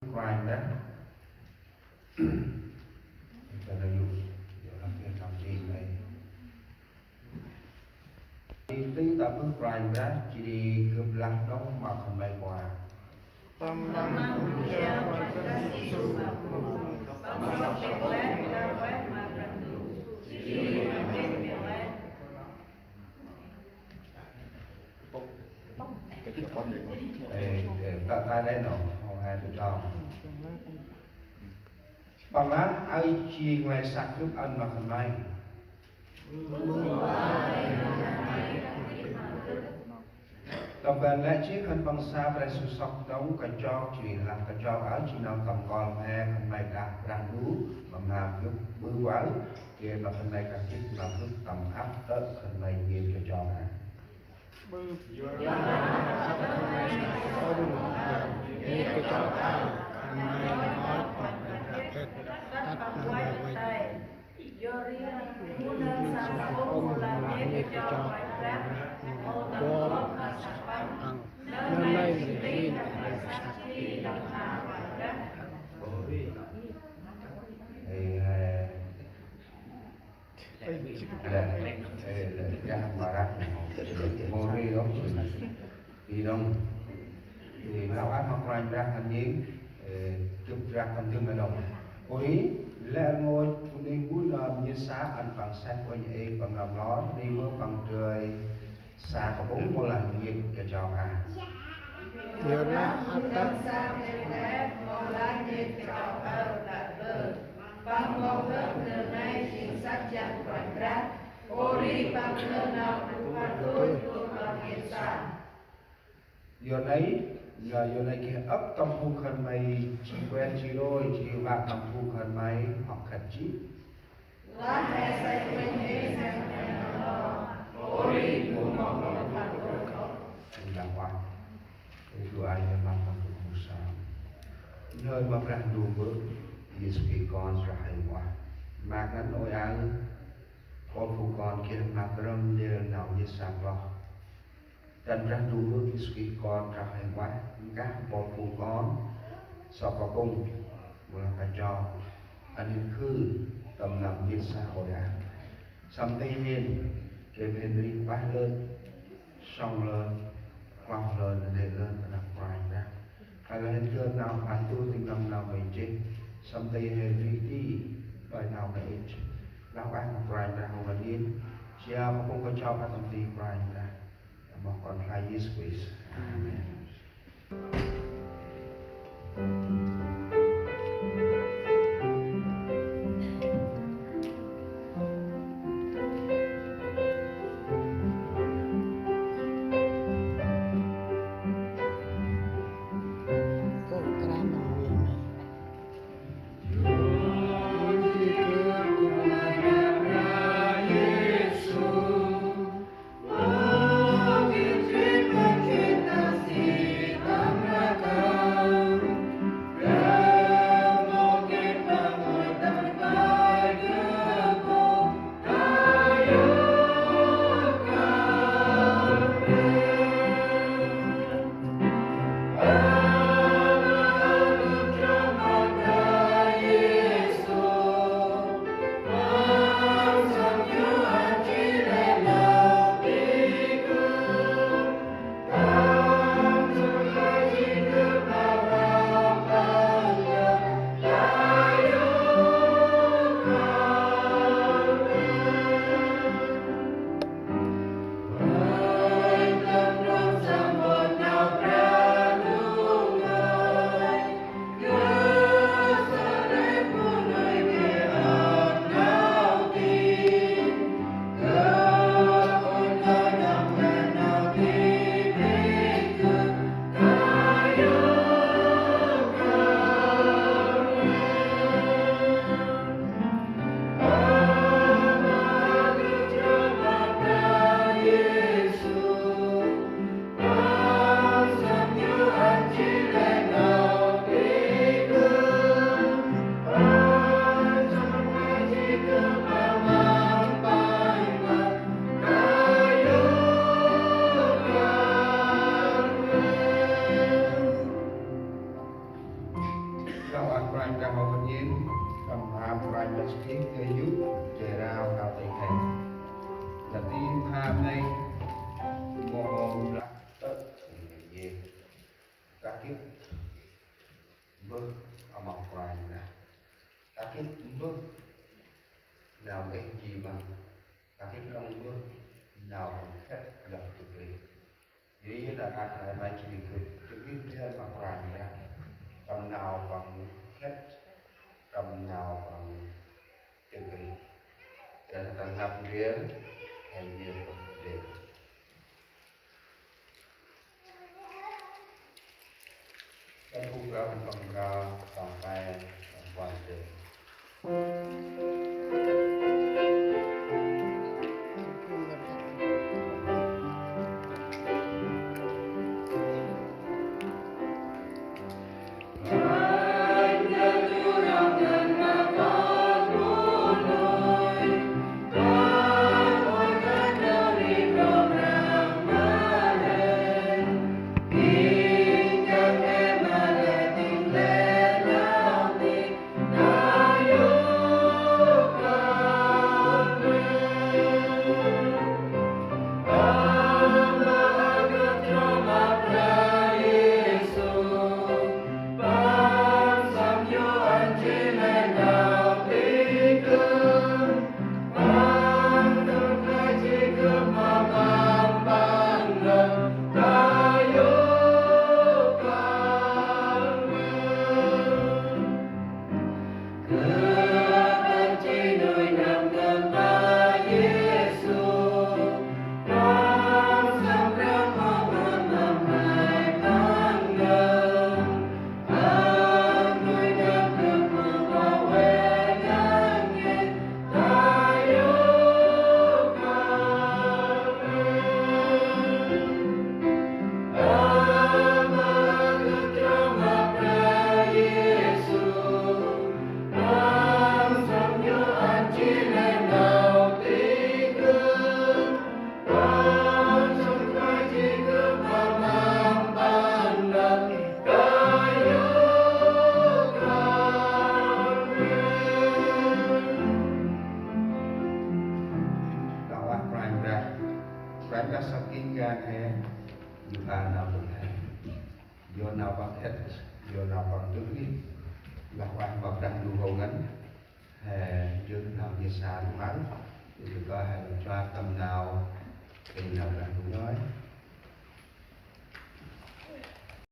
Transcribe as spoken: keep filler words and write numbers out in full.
Kôranh Brah. Kita dah yuk, yuk lăng ke tâm tin đây. Tin ta bơh Kôranh Brah, jêh ri gâp lah đŏng ma khân may kua. Tâm ban Kôranh Brah Yêsu. Ê, ê, ta, ta đây nô, hông hai tụi con. Păng lah, aơ jêng nglay săk gâp ăn ma khân may. Tâm ban lĕ jêh khân păng sa Brah Yêsu sŏk đŏng kachok, jêh ri lah kachok aơ jêng nau tâm kol mhe khân may đah Brah Ndu, ma mhe gâp ƀư vay, jêh ma khân may kah gĭt ma gâp tâm ăp tơ̆ khân may ngên kachok aơ. Lĕ, ê, lĕ, gah ma rah, mâu ri ôh, i nông. Ê, nau ăp ma Kôranh Brah hăn nhêng, ê, gâp rah tâm dâng ma nông. Ôi, lĕ rngôch, ŭnh êng bu nơm nhêt sa ăn păng săk uănh êng păng nơm lor, ri mơ păng drơi sa kapŭng mâu lah nhêt kachok a. Yor lah ăt tât. Păng mâu gâp nơm nây jêng săk jăn Kôranh Brah, pô ri păng nơm nau bu păng tui păng nhêt sa. Yor nây, yor nây geh ăp tâm phung khân may jêng kuet jêng rôi, jêng vă tâm phung khân may hŏk khât jêh. Lah he say uănh êng săk jăn nơm lor, pô ri bu mâu gâp păng tui. Ê, lah uănh. Ê, du ai nê măng măng du măng sa. Nhhơr ma Brah Ndu Mbơ̆, Yêsu Krist Kon Brah Huêng Ueh. Maak ngăn ôi aơ, mpôl phung kon geh maak rơm ndrel nau nhêt sa kloh. Dăn Brah Ndu Mbơ̆, Yêsu Krist Kon Brah Huêng Ueh, nkah mpôl phung kon sŏk kapŭng, mâu lah kachok, ăn hên khư tâm nau nhêt sa ôi aơ. Săm ti hên, gay hên rêh pah lơ̆, sŏng lơ̆, kloh lơ̆, neh lơ̆ ta năp Kôranh Brah. Kăl hên gơnh nau phat tui tâm nau may jêh, săm ti hên rêh ti ƀơi nau may ŭch. Lah ueh ma Kôranh Brah hŏng ngăn hên, jao kapŭng kachok ta tâm ti Kôranh Brah. Tâm amoh Kon Brah Yêsu Krist. Amen. Tâm Kôranh Brah Huêng Ban Yin, tâm mham Kôranh Brah Yêsu Krist, Kôranh Yêsu, jêng Nau Têh Khât. Nđa ti mham nây, mâu hôm lah tơ̆, yê, ta gĭt mbơh amăng Kôranh Brah. Ta gĭt mbơh nau Êh Jêng Băng. Ta gĭt mbơh nau Păng khât lăp tơ̆ Krist. Ri ta ăn nau ma jêh ri gĭt, jêh ri gĭt ma Kôranh Brah. Tâm nau Păng khât, tâm nau Păng tơ̆ Krist. Dăn ta lăp ndrel, he ndrel pơk ndrel. Tâm phung gơm, tâm gơm, tâm pe, tâm puăn ndrel. Tâm Kôranh Brah, Kôranh Brah săk êng kan he, yor nau Păng khât, yor nau Păng khât, yor nau Păng tơ̆ Krist, lah ueh ma Brah Ndu hô ngăn, he, yor nau jêh sa rmăr, yor kơt he lŏ jua tâm nau, êng nau Brah Ndu ngơi.